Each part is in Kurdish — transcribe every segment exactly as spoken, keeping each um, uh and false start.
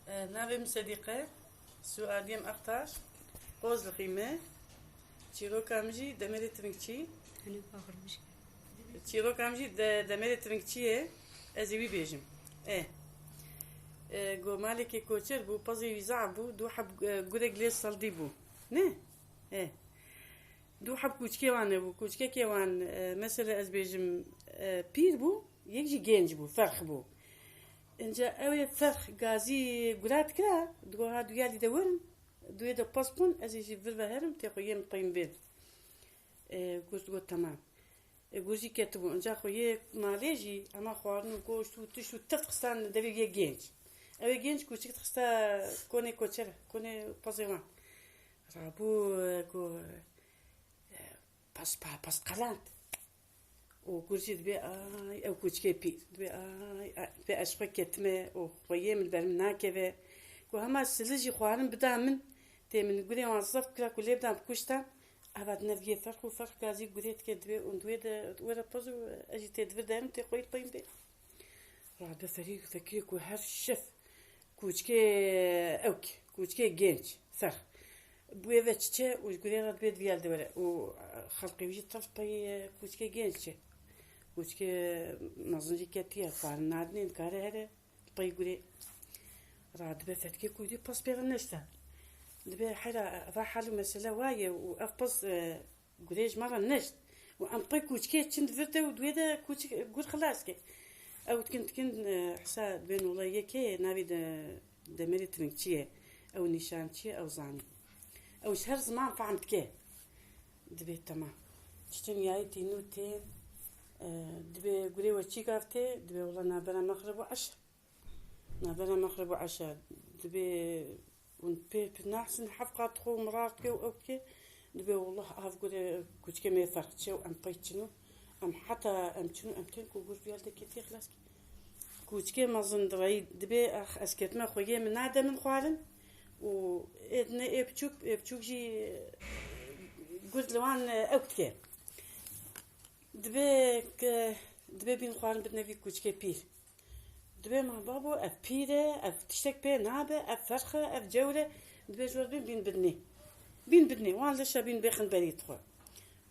E, navê min Sedîqe, Suadiyem Aktaş, Qozlixî me. Çîroka min jî Demerê Tivingçî. Çîroka min jî de, Demerê Tivingçî ye. Ez ê wî bêjim. E, e, go malekê koçer bû, pezê wî zaf bû, du heb, e, gurek lê saldî bû. Ne? E. Du heb kûçikê wan hebû. Kûçikekê wan, e, mesela ez bêjim, e, pîr bû, yek jî genc bû, ferx bû. Înca ew ê ferx gazî gura dikira, digot ha duya lî de werin, duyê de pez bûn, ez ê jî vir ve herim, tê xwe yên peyîn bên. E, gur digot temam. E, gur jî ketibû. Înca xwe yê malê jî hema xwarin û goşt û tişt û tif dixistan devê yê genc. Ew ê genc kûçik dixista konê koçer, konê pezê wan. Rabû, e, got, e, pez pa, pez qeland. Û gur jî dibê, ay, ew kûçikê pîr. Dibê, ay, ay, dibê ez ji xwe ketime û xweyê min ber min nakeve. Ku hema sili jî xwarin bida min, tê min gurê wan zeft kira ku lê bidan bikuştan. Eva dine viyê ferq û ferq gazî gurê dike dibê û wê de, wê de pez û ez jî tê divir derim tê xweyî peyîn bê. Radibe ferî, fekirê ku her şev kûçikê ewk, kûçikê genc, ferx. Bûye ve çiçe û ji gurê re dibê diviyel de were. Û, e, xelqê wî jî tev pey, e, kûçikê genc çi. Kûçikê mezin jî ketiye, xwarin nadinê, dikare here, pey gurê. Radibe fetkê ku dî pez pê re neşte. Dibê heyra, eva hal û mesele wa ye û ev pez, e, Gurê ji me re neşt. Û em pey kûçikê çin di vir de û di wê de kûçik gur xilas ke. Ew dikin dikin, e, hisa dibên wela yekê navê de Demerê Tivingçî ye. Ew nîşançî ye, ew zanî. Ew ji her ziman fehm dike. Dibê temam. Çiçin yayê tînû tê, e, dibê gurê we çî gav tê, dibê wela navbera mexrib û eşr. Navbera mexrib û eşa dibê hûn pê, pê nahsin heft qat xwe mirar dike û ew dike, dibê, "Wallah, ev gure kûçikê me ferq çi ye û em pey çin û em heta em çin û em tên ku gur viyal de ketiye xilas kî." Kûçikê mezin direyî dibê, "Ax, ez ketime xweyê min nade min xwarin û ê dine ê biçûk, ê biçûk jî gur li wan ew dike." Dibê ke, dibê bîn xwarin bidine vî kûçikê pîr. Dibê ma babo, ev pîr e, ev tiştek pê nabe, ev ferx e, ev cewr e. Dibê ji we bîn, bîn bidinê. Bîn bidinê, wan leşa bîn bêxin berî dixwe.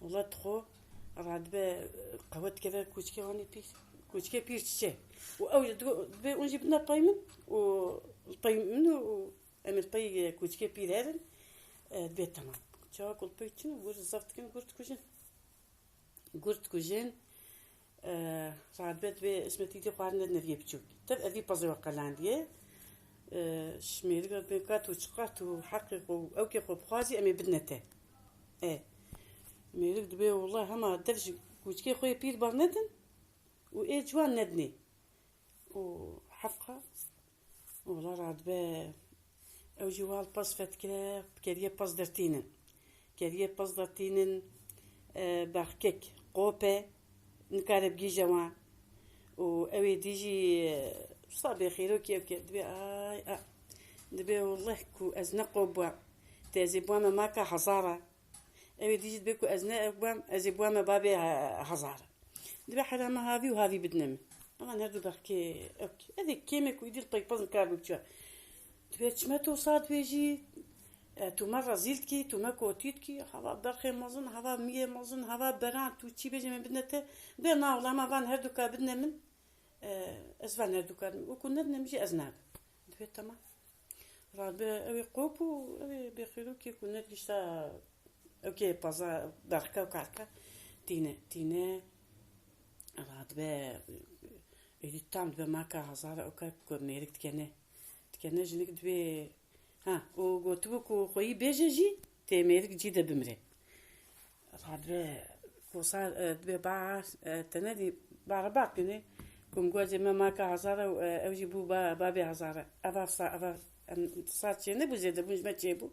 Wela dixwe, radibe, qewet dikeve kûçikê wanê pîr. Kûçikê pîr çiçe. Û ew jî digo-, dibê hûn jî bidine pey min û li pey min û em ê li pey kûçikê pîr herin. E, dibê temam. Çawa ku li pey çin û gur zaf dikin, gur dikujin. Gur dikujin, e, radibe dibê ismetî dê xwarin nedine viyê biçûk. Tev evî pezê we qelandiye. E, ji mêrik re dibê ka tu çiqas tu heqê xwe û ewkê xwe bixwazî em ê bidine te. E, mêrik dibê wela hema dev ji kûçikê xwe yê pîr bernedin û ê ciwan nedinê. û heft qat. Wela radibe ew jî wal pez fetkire, keriyê pez dertînin. Keriyê pez dertînin, e, berxkek qop e, nikare bigihîje wan. Û ew ê dî jî, e, wisa bêxêrokî ew ke dibê, ay, a, dibê, "Welleh ku ez ne qop bûam, tê ez ê bûame maka hezara." Ew ê dî jî dibê ku ez ne ew bûam, ez ê bûame babê he-, hezara. Dibê hera me havî û havî bidine min. Evan her du berxkê ew kê. Ev ê kêmek û îdî li peypazin kar bû biçû. Dibê çime tu wisa dibêjî, e, tu me rezîl dikî, tu me kotî dikî, hava berxê mezin, hava miyê mezin, hava beran, tu çî bêjî me bidine te. Dibê na wela me van her du ka bidine min, e, ez van her du ka, wekî nedine min jî ez nabim. Dibê temam. Radibe ew ê qop û ew ê bêxêrokê ku negihişta, ew kê paza berxka û karka tîne, tîne. Radibe êdî tam dibe maka hezara, ew ka ku mêrik dikene. Dikene jinik dibê, ha, û gotibû ku xweyî bêje jî, tê mêrik cî de bimire. Radibe kosa, e, dibê ba, e, te nedî ba re bak bînê. Ku min got ez ê bime maka hezara û, e, ew jî bû ba, babê hezara. Eva sa, eva, em, sa çê nebû zêde bûn ji me çê bû.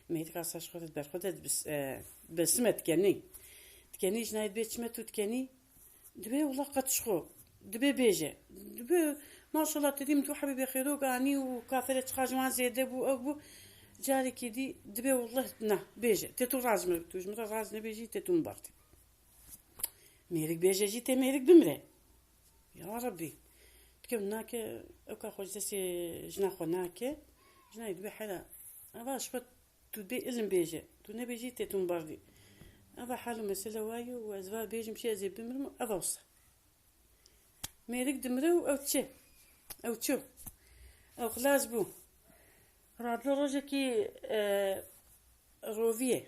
Mêrika sa ji xwe re ber xwe de dibis-, e, besime dikenî. Dikenî ji nayê dibê çime tu dikenî. Dibê wela qet ji xwe. Dibê bêje. Dibê maşallah te dî min tu hebî bêxêrok anî û kafere çiqa ji wan zêde bû, ew bû. Carekî dî dibê wela na, bêje. Tê tu raz ji min, tu ji min re raz nebêjî, tê tu min berdî. Mêrik bêje jî tê mêrik bimire. Ya Rebbî. Nake, ew ka xwe ji destê jina xwe nake. Jina yê dibe hela. Eva ji xwe tu bê ilim bêje. Tu nebêjî tê tu min berdî. Eva hal û mesele wa yo û ez va bêjim çi ez ê bimirim û eva wisa. Mêrik dimire û ew çi? Ew çi? Ew xilas bû. Radlo rojekî, e, roviyê.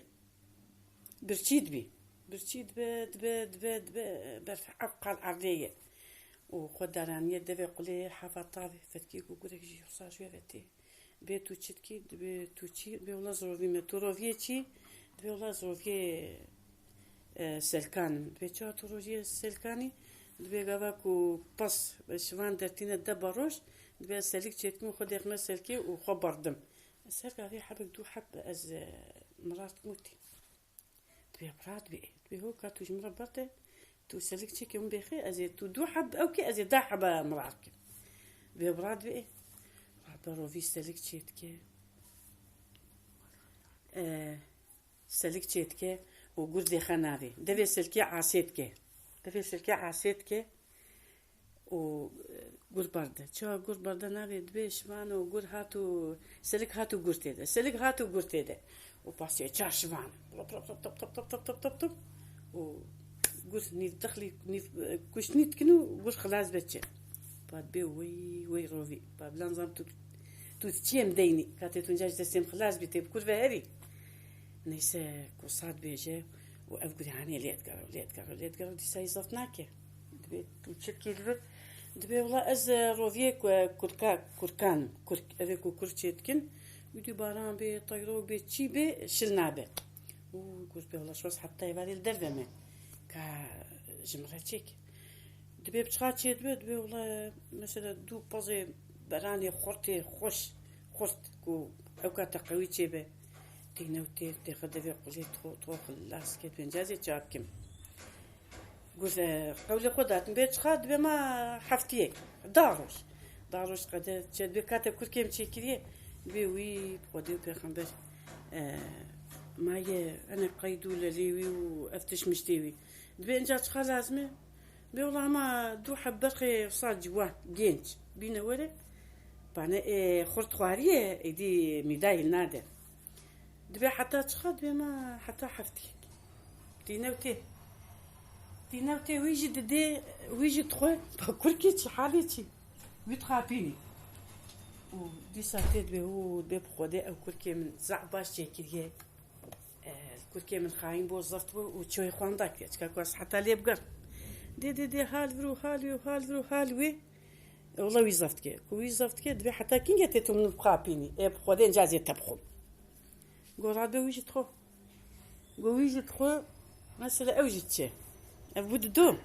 Birçî dibî. Birçî dibe, dibe, dibe, dibe, ber ev qal erdê ye. Û xwe daraniye devê qulê heva tavê fetkî ku gurek jî yoxsa ji wê ve tê. Dibê tu çi dikî? Dibê tu çi? Dibê wela ez rovî me. Tu roviyê çi? Dibê wela ez roviyê, e, selkan im. Dibê çawa tu rojiyê selkanî? Dibê gava ku pas, e, şivan dertîne de baroj, dibê ez selik çêdikim û xwe dêxime selkê û xwe berdim. Ez her gavê hebek du heb ez, e, mirar dikim û tî. Dibê bira dibê, dibê ho ka tu ji min re berde, tu selik çêke hûn bêxê, ez ê tu du heb ew ke, ez ê deh hebe mirar kim. Dibê bira dibê, bira rovî selik çêdike. E, selik çêdike û gur dêxe navê. Devê silkê asê dike. Devê silkê asê dike û, e, gur berde. Çawa gur berde navê dibê şivan û gur hat û selik hat û gur têde. Selik hat û gur têde. Û pasê çar şivan. Lop, lop, lop, top, top, top, top, top, top, top. Û gur nîv dixlî, nîv, e, kuştnî dikin û gur xilas be çi. Pa dibê wey, wey rovî. Pa bilan zam tu, tu çi em deynî. Katê tu nca ji destê min xilas bî tê bi kur ve herî. Neyse, ku sat bêje û ev gurê hanê lê digere, lê digere, lê digere, dîsa yî zaf nake. Dibê tu çi dikî li vir? Dibê wela ez, e, roviyê ku, e, kurka, kurkan, kurk, evê ku kurk çêdikin, wî dî baran bê, teyrok bê, çî bê, şil nabe. Û gur bê wela şwaz heta êvarê li derve me. Ka ji min re çêk. Dibê bi çiqa çê dibe, dibê wela mesela du pezê beranê xurtê xweş, xurt ku ew ka te qewî çêbe. Tîne û tê, têxe devê qulê to, to xilas ke, tu bênc ez ê çawa bikim. Gur, e, qewlê xwe datin bê çiqa dibe ma heftiyek. Da roj. Da roj qede çê dibe ka te kurkê min çêkiriye. Dibê wî bi Xwedê û pêxember, e, ma ye ene qeyd û lelê wî û ev tişt miştê wî. Dibê inca çiqa lazim e? Bê wela hema du heb berxê wisa ciwan, genç, bîne were. Pane ê xurt xwariye, êdî mîdayî nade. Dibê heta çiqa? Dibê ma heta heftiyek. Tîne û tê. Tîne û tê wî jî didê, wî jî dixwe, pa kurkê çi, halê çi? Wî dixapînî. Û dîsa tê dibê, û dibê bi Xwedê ew kurkê min zaf baş çêkiriye. E, kurkê min xayîn bû, zift bû û çiyê xwe nda kiriye. Çika ku ez heta lê bigerim. Dê, dê, dê, hal vir û hal wê û hal vir û hal wê. E, wela wî zift ke. Ku wî zift ke, dibê heta kîngê tê tu min bixapînî. Ê, bi Xwedê inca ez ê te bixwim. Go radibê wî jî dixwe. Go wî jî dixwe, mesela ew jî diçe. Ev bû didu.